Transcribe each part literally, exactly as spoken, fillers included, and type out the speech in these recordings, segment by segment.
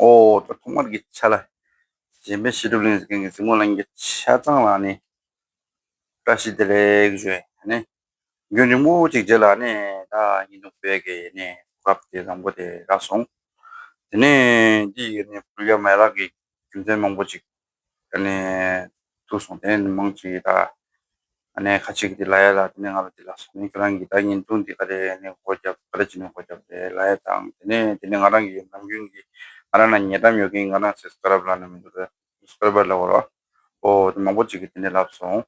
ཨོ་ད་ཐོག་མར་གྱི་ཆ་ལ་གཞན་ཕན་བཤད་སྒྲུབ་གླིང་ཟེར་མཁན་གྱི་གཟིགས་མོ་གླིང་གི་ཆ་ཚང་ལ་ནི་བཀྲ་ཤིས་བདེ་ལེགས་ཞུ་ཡ་ནི། རྒྱུན་རིང་པོ་ཅིག་རྗེས་ལ་ནི་ད་བརྙན་ཐུང་ཕུལ་ཡ་གི་ནི་གོ་སྐབས་དེ་བཟང་པོ་དེ་རག་སོང་། དེ་ནས་འདི་ཡི་ནི་ཕུལ་ཡ་མ་ལག་གི་རྒྱུ་མཚན་མང་པོ་ཅིག་ནི་ཐུག་སོང་། དེ་ནས་མང་ཅིག་ད་ནི་ཁ་ཅིག་དེ་ལ་ཡ་ལ་དེ་ནས་ང་ལ་དེ་ལ་སོང་ནི་ཁྱོད་རང་གི་ད་བརྙན་ཐུང་འདི་ག་རེ་ནི་སྒོ་རྒྱབ་ག་རེ་བྱས་ནས་སྒོ་རྒྱབ་རེད་ལ་ཡ་དང་། དེ་ནས་དེ་ནས་ང་རང་གི་ནམ་རྒྱུན་གྱི་ང་རང་ན་ཉེ་འགྲམ་ཡོད་མཁན་ང་རང་སབ་སི་ཀ་རབ་ལ་ནི་མི་འདུག་རེད། སབ་སི་ཀ་རབ་ལ་འོ་རོ། ཨོ་དེ་མང་པོ་ཅིག་གིས་དེ་ནས་ལབ་སོང་།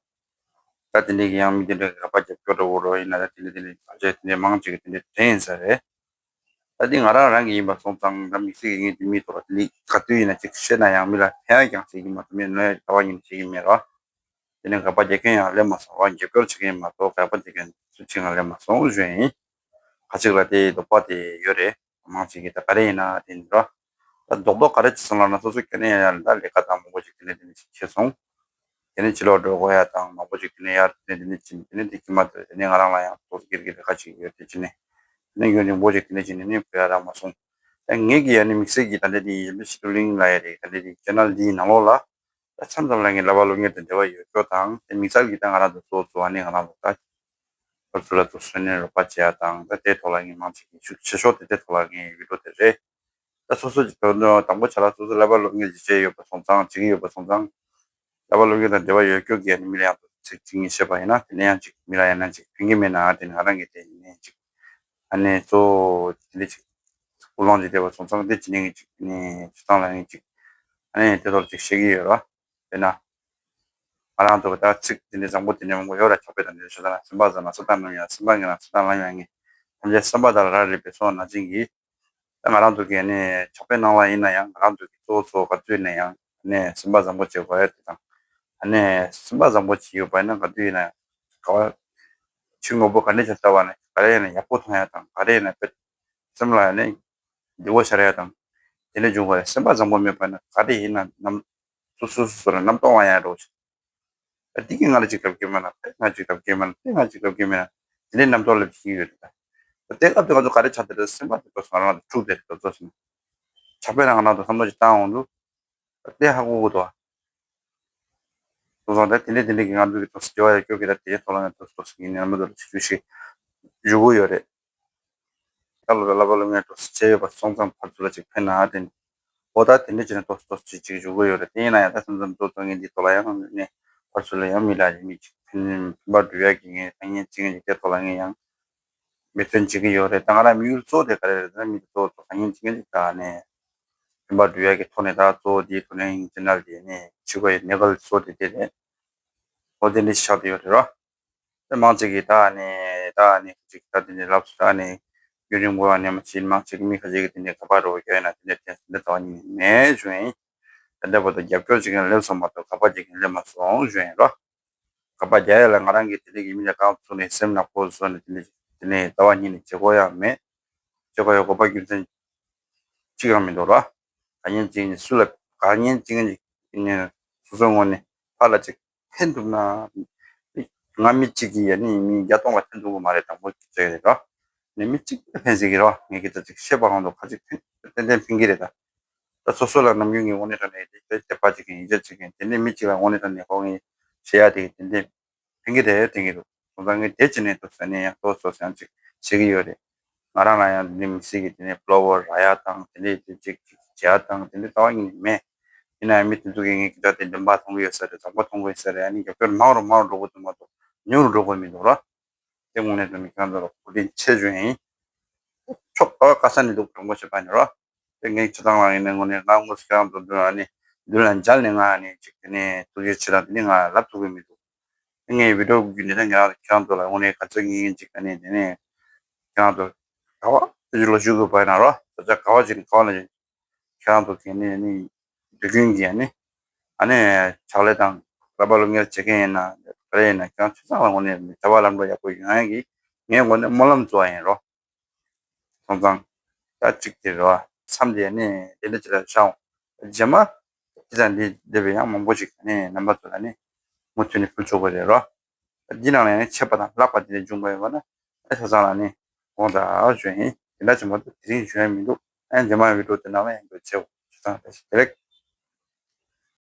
ད་དེ་འདྲའི་གི་ཡང་མི་དེ་འདྲ་གི་ག་པ་རྒྱབ་སྐྱོར་འདྲ་བོ་རོ་ཡིན་ན་ད་དེ་འདྲ་དེ་འདྲ་བར་ཆད་དེ་འདྲ་མང་ཅིག་གིས་དེ་འདྲ་དྲན་ཡིན་ས་རེད། ད་དེ་ང་རང་རང་གི་ཡིན་པ་སོང་ཙང་ད་དམིགས་བསལ་གྱི་ངས་དེ་མི་ཐོག་ལ་དེ་ནི་ག་དུས་ཡིན་ན་ཅིག་བཤད་ན་ཡང་མི་ལ་ཕན་ཡ་ཀྱང་བྱེད་ཀྱི་མ་གཏོགས་མི་གནོད་ཡ་ག་བ་ཡིན་ན་བྱེད་ཀྱི་མེད་རོ། དེ་ནས་ག་པ་རྒྱག་མཁན་ཡང་སླེབས་མ་སོང་བ། རྒྱབ་སྐྱོར་བྱེད་མཁན་མ་གཏོགས་ག་པ་རྒྱག་མཁན་སུ་གཅིག་ཡང་སླེབས་མ་སོང་ཞུ་ཡ་ཡིན། ཁ་ཅིག་ལ་དེ་དོགས་པ་དེ་ཡོད་རེད། མང་ཆེ་གིས་ད་ག་རེ་ཡིན་ན་དེ་ནི་རོ། ད་རྡོག་རྡོག་ག་རེ་བྱེད་སོང་ལབ་ན་སོ་སོ་སྐྱེ་ནས་ཡར་ད་ལས་ཀ་དང་མང་པོ་ཅིག་དེ་ནས་དེ་ནས་ཅིག་ཁེལ་སོང་། དེ་ནས་ཕྱི་ལོགས་འགྲོ་དགོས་ཡ་དང་མང་པོ་ཅིག་དེ་ནས་ཡར་དེ་ནས་དེ་ནས་ཅིག་དེ་ནས་དེ་ཁྱི་མ་དེ་དེ་ནས་ང་རང་ལ་ཡང་ཏོག་ཙམ་སྒེར་གྱི་ལས་ཀ་ཅིག་ཡོད་དེ་ཅི་ནས་དེ་ནས་ཡུན་རིང་པོ་ཅིག་དེ་ནས་ཅི་ནས་ནི་བུ་ཡ་རག་མ་སོང་། ད་ངེད་ཀྱི་ཡ་ནི་དམིགས་བསལ་གྱི་ད་འདྲ་དེ་ཡིན་པའི་ཕྱི་དྲོ་གླིང་ལ་ཡ་རེད། ད་འདྲ་དེ་ཅེ་ནལ་འདིའི་ནང་ལོགས་ལ་ད་མཚམས་མཚམས་ལ་ངས་བསླབ་པ་སློབ་གཉེར་དང་འབྲེལ་བ་ཡོད་སྐྱོ་དང་དེ་དམིགས་བསལ་གྱི་ད་ང་རང་ཚོ་གཙོ་བོ་གཙོ་བ་ནི་ང་རང་ཚོ་ད། ཕར་ཚུར་ལ་ཚོ་སོན་ནས་རོགས་པ་བྱེད་ཡ་དང་ད་དེའི་ཐོག་ལ་ངས་མང་ཆེ་གི་ཤུགས་ཆེ་ཤོས་དེ་དེའི་ཐོག་ལ་ངས་བི་ཌིའོ་དེ་རེད། ད་སོ་སོ་གི་དོན་དུ་དང་པོ་ཆ་ལ་སོ་སོ་བསླབ་པ་སློབ་གཉེར་ཅིག་བྱས་ཡོད་པ་སོང་ཙང་བྱེད་ཀྱི་ཡོད་པ་སོང་ཙང་། བསླབ་པ་སློབ་གཉེར་དང་འབྲེལ་བ་ཡོད་སྐྱོ་གི་ཡ་ནི་མི་ལ་ཡང་ཚིག་གཅིག་གཉིས་བཤད་པ་ཡིན་ན་དེ་ནས་ཡང་ཅིག་མི་ལ་ཡང་ན་ཅིག་ཕན་གྱི་མེད་ན་དེ་ནི་ང་རང་གི་དེ་ཡིན་ནས་ཅིག་ཨ་ནི་གཙོ་བོ་དེ་འདྲ་ཅིག་ཀུན་སློང་ཅིག་བསྡད་པ་སོང་ཙང་དེ་ཅི་ནས་ངས་ཅིག་ནི་ཆུ་ཚང་ལ་ངས་ཅིག་ཨ་ནི་དེ་ཐོག་ཅིག་བཤད་ཀྱི་ཡོད་ར། དཔེར་ན། ང་རང་ཚོ་གི་ད་ཚིག་དེ་འདྲའི་བཟང་པོ་དེ་འདྲའི་མང་པོ་ཡོད་ར། ཕྱག་དཔེ་དང་འདི་འདྲ་ཤོ་ད་ན་སེམས་པ་བཟང་ན་ས་དང་ནམ་ཡང་སེམས་པ་ངན་ན་ས་དང་ལམ་ཡང་ངན། ཐམས་ཅད་སེམས་པ་དང་ར་རེད་པས་སོ་ནང་བཞིན་གྱིས། ད་ང་རང་ཚོ་གི་ནི་ཕྱག་དཔེ་ནང་ལ་ཡིན་ན་ཡང་ང་རང་ཚོ་གི་གཙོ་བོ་གཙོ་བོ་ག་དུས་ཡིན་ན་ཡང་ནི་སེམས་པ་བཟང་པོ་བྱེད་དགོས་ཡ་དེ་དང་། ཨ་ནི་སེམས་པ་བཟང་པོ་བྱེད་ཡོད་པ་ཡིན་ན་ག་དུས་ཡིན་ན་ཡང་ག་བ། ཕྱི་དངོས་པོ་ག་འདྲ་ཞིག་ལྟ་བ་ནི་ག་རེ་ཡིན་ན་ཡག་པོ་མཐོང་ཡ་དང་ག་རེ་ཡིན་ན་དཔེ་སེམས་ལ་ནི་བདེ་བོ་ཤར་ཡ་དང་། དེ་འདྲ་འབྱུང་དགོས་རེད། སེམས་པ་བཟང་པོ་མེད་པ་ཡིན་ན་ག་རེ་ཡིན་ན་ནམ། སོ་སོ་སོ་སོ་ལ་རྣམ་རྟོག་ལངས་ཡ་འགྲོ་ཞིག་ད་འདི་གིས་ང་ལ་ཅིག་ལབ་ཀྱི་མེད་ན། དེ་ང་ཅིག་ལབ་ཀྱི་མེད་ན། དེ་ང་ཅིག་ལབ་ཀྱི་མེད་ན། དེ་འདྲའི་རྣམ་རྟོག་ལ་བྱེད་ཀྱི་ཡོད་རེད། ད་དེ་སྐབས་དུ་ང་ཚོ་ག་རེ་ཆགས་བསྡད་རེད། སེམས་པ་དེ་ཚོ་ང་རང་ལ་འཁྲུག་བསྡད་རེད། ད་ཚོ་ཞིག་ཕྱག་དཔེ་ནང་ང་རང་ཚོ་བསམ་བློ་ཅིག་བཏང་འོང་དུས། ད་དེ་ཧ་གོ་གི་འདུག་ཨ། སོང་ཙང་ད་དེ་འདྲའི་དེ་འདྲའི་གི་ང་ཚོ་གི་ཏོག་ཙམ་སྐྱེ་བ་ཡ་སྐྱོ་གི་ད་དེའི་ཐོག་ལ་ང་ཏོག་ཙམ་ཏོག་ཙམ་གི་ནས་རྣམ་པ་ཚོ་ལ་ཆེ་ཆུང་ཞིག་ཞུ་གི་ཡོད་རེད། ད་ལོ་བླ་བ་ལ་ངས་ཏོག་ཙམ་བྱས་ཡོད་པ་སོང་ཙང་ཕར་ཚུར་ལ་ཅིག་ཕན་ན་དེ། འོ་ད་དེ་འདྲ་བྱས་ནས་ཏོག་ཙམ་ཏོག་ཙམ་ཅིག་ཅིག་འཇུག་གི་ཡོད་རེད། དེ་ཡིན་ན་ཡང་ད་མཚམས་མཚམས་གཙོ་གཙོ་ངས་འདི་ཐོག་ལ་ཡང་ནས་ཕར་ཚུར་ལ་ཡང་མི་ལ་ཡང་མི་ཅིག་ཕན་ཕན་པ་སྒྲུབ་ཡག་གི་ངས་ཐ་སྙད་ཅིག་ངས་ཅིག་དེ་ཐོག་ལ་ངས་ཡང་འབད་བརྩོན་བྱེད་ཀྱི་ཡོད་རེད། ད་ང་རང་དམིགས་ཡུལ་གཙོ་བོ་དེ་ག་རེ་རེད་ཟེར་ན་མི་དེ་གཙོ་བོ་གཙོ་ཐ་སྙད་ཅིག་ངས་ཅིག་ད་ནས་ཕན་པ་སྒྲུབ་ཡག་གི་ཐོག་ནས་ད་གཙོ་བོ་འདིའི་ཐོག་ནས་ཡིན་ཅེ་ནལ་དེ་ནས་བྱེད་དགོས་ཡག་གནད་འགག་གཙོ་བོ་དེ་དེ་རེད། འོ་དེ་འདྲ་ཞིག་ཆགས་བསྡད་ཡོད་རེད་རོ། དེ་མང་ཆེ་གིས་ད་ནི་ད་ནི་ཅིག་ད་དེ་འདྲ་ལབ་སོང་། ད་ནི་རྒྱུན་རིང་པོ་ནས་མ་ཕྱིན། མང་ཆེ་གིས་མི་ཁ་ཤས་ཀྱིས་དེ་འདྲ་ག་པར་རོ་རྒྱག་ཡིན་ན་དེ་འདྲ་དེ་འདྲ་ཙམ་ཉིད་མེད་ཞུ་ཡིན། དེ་འདྲ་བར་དུ་རྒྱབ་སྐྱོར་བྱེད་མཁན་སླེབས་སོང་མ་གཏོགས་ག་པར་བྱེད་མཁན་སླེབས་མ་སོང་ཞུ་ཡིན་རོ། ག་པར་རྒྱག་ཡ་ལ་ང་རང་གིས་དེ་འདྲ་གི་མི་ལ་རྐང་བཙུགས་ནས་སེམས་ནག་པོ་བཟོ་ནས་དེ་འདྲ་དེ་ནས་ཟླ་བ་གཉིས་ནས་བྱེད་དགོས་ཡ་མེད། བྱེད་དགོས་ཡ་དགོས་པ་རྒྱུ་མཚན་གཅིག་ཀྱང་མི་འདུག་རོ། ག་ཉན་གཅིག་ནས་སུ་ལ་ག་ཉན་གཅིག་ནས་སོ་སོའི་ངོས་ནས་ཕར་ལ་ཅིག་ཕན་ཐུབ་ན། ང་མི་གཅིག་གིས་ཡ་ནི་མི་བརྒྱ་སྟོང་ལ་ཕན་ཐོགས་ཀྱི་མ་རེད། དང་པོ་བྱས་རེད་རོ། ནས་མི་གཅིག་ལ་ཕན་སྲིད་ཀྱི་རོ། ངས་ཀྱི་ད་ཅིག་བཤད་པ་གང་དུ་ཁ་ཅིག་ཕན་ཏན་ཏན་ཕན་གྱི་རེད་ད། ད་སོ་སོ་ལ་ནམ་རྒྱུན་གྱི་དངོས་གནས་དྲང་གནས་དེ་དད་པ་བྱེད་མཁན་ཡིད་ཆེས་བྱེད་མཁན་དེ་ནས་མི་གཅིག་ལ་དངོས་གནས་དྲང་གནས་ཁོ་ངས་བྱེད་ཡ་དེ་ཏན་ཏན་ཕན་གྱི་རེད་དྲན་གྱི་འདུག་སོང་ཙང་ངས་དེ་བྱས་ནས་ཏོག་ཙམ་ནས་ཡང་ཏོག་ཙམ་ཡང་ཅིག་བྱེད་ཀྱི་ཡོད་རེད། ང་རང་ལ་ཡང་འདི་འདྲའི་མི་སྲིད་ཀྱི་དེ་ནས་ཕོ་ལོ་ཝར་རག་ཡ་དང་དེ་འདྲའི་དེ་ཅིག་ཅིག་བྱེད་ཡ་དང་དེ་འདྲའི་ལྟ་བ་ཡིན་ནི་མེད། ཡིན་ན་ཡང་མི་དེ་ཚོ་གིས་ངའི་སྐད་ཆ་དེ་འདོན་པ་མཐོང་གི་ཡོད་ས་རེད། བཟང་པོ་མཐོང་གི་ཡོད་ས་རེད། ཨ་ནི་རྒྱབ་སྐྱོར་མང་རུ་མང་རུ་འགྲོ་དགོས་འདུག་མ་གཏོགས་ཉུང་རུ་འགྲོ་དགོས་མི་འདུག་ར། དེ་དངོས་གནས་དྲང་གནས་ཁྱེད་རང་ཚོ་ལ་གུས་བརྟན་ཆེ་ཞུ་ཡིན། ཕྱོགས་ག་བ་ག་ས་ནས་འདུག་དྲང་པོ་བཤད་པ་ཡིན་རོ། དེ་ངས་ཆུ་ཚང་ལ་ཡིན་ན་དངོས་གནས་ང་དངོས་སུ་ཁྱེད་རང་ཚོ་མདུན་ལ་ནི་མདུན་ལ་མཇལ་ནས་ང་ནི་ཅིག་དེ་ནས་ཐུགས་རྗེ་ཆེ་དང་དེ་ནས་ང་ལབ་ཐུབ་ཀྱི་མི་འདུག་ངས་བི་ཌིའོ་བརྒྱུད་ནས་ད་ང་ཁྱེད་རང་ཚོ་ལ་དངོས་གནས་ག་ཚོད་ངེས་ངེས་ཅིག་ག་ནས་དེ་ནས་ཁྱེད་རང་ཚོ་ག་བ་ཞུ་ལ་ཞུ་དགོས་པ་ཡིན་ན་རོ། ས་ཆ་ག་བ་ཅིག་ནས་ག་བ་ལ་ཁྱེད་རང་ཚོ་གི་ནི་ནི་དུས་རྒྱུན་གྱི་ནི་ཨ་ནི་ཕྱག་ལས་དང་བསླབ་པ་སློབ་གཉེར་བྱེད་མཁན་ཡིན་ན་ག་རེ་ཡིན་ན་ཁྱེད་རང་ཆུ་ཚང་ལ་དངོས་གནས་བྱ་བ་ལམ་འགྲོ་ཡག་པོ་ཡོང་ཡ་གི་ངས་དངོས་གནས་སྨོན་ལམ་བརྩི་བ་ཡིན་རོ། སོང་ཙང་ད་གཅིག་དེ་རེད་བ། མཚམས་དེ་ནི་དེ་འདྲ་ཅིག་ལ་བཞག་འོང་། རྗེས་མ་དེ་དང་འདི་འདྲ་བའི་ཡང་མང་པོ་ཅིག་ནི་རྣམ་པ་ཚོ་ལ་ནི་མུ་མཐུད་ནས་ཕུལ་ཆོག་གི་རེད་རོ། འདི་ནང་ལ་ཡང་ཆད་པ་དང་ལྷག་པ་དེ་འདྲ་འབྱུང་པ་ཡོད་པ་ན་ཨ་ཆ་ཚང་ལ་ནི་དགོངས་དག་ཞུ་ཡིན། དེ་འདྲ་ཅིག་མ་གཏོགས་དེ་རིང་ཞུ་ཡ་མི་འདུག་ཨ་རྗེས་མ་བི་ཌིའོ་དེ་ནང་ལ་ཡང་འགྲོ་བྱེད་དགོས། ཚང་དེ་རེད།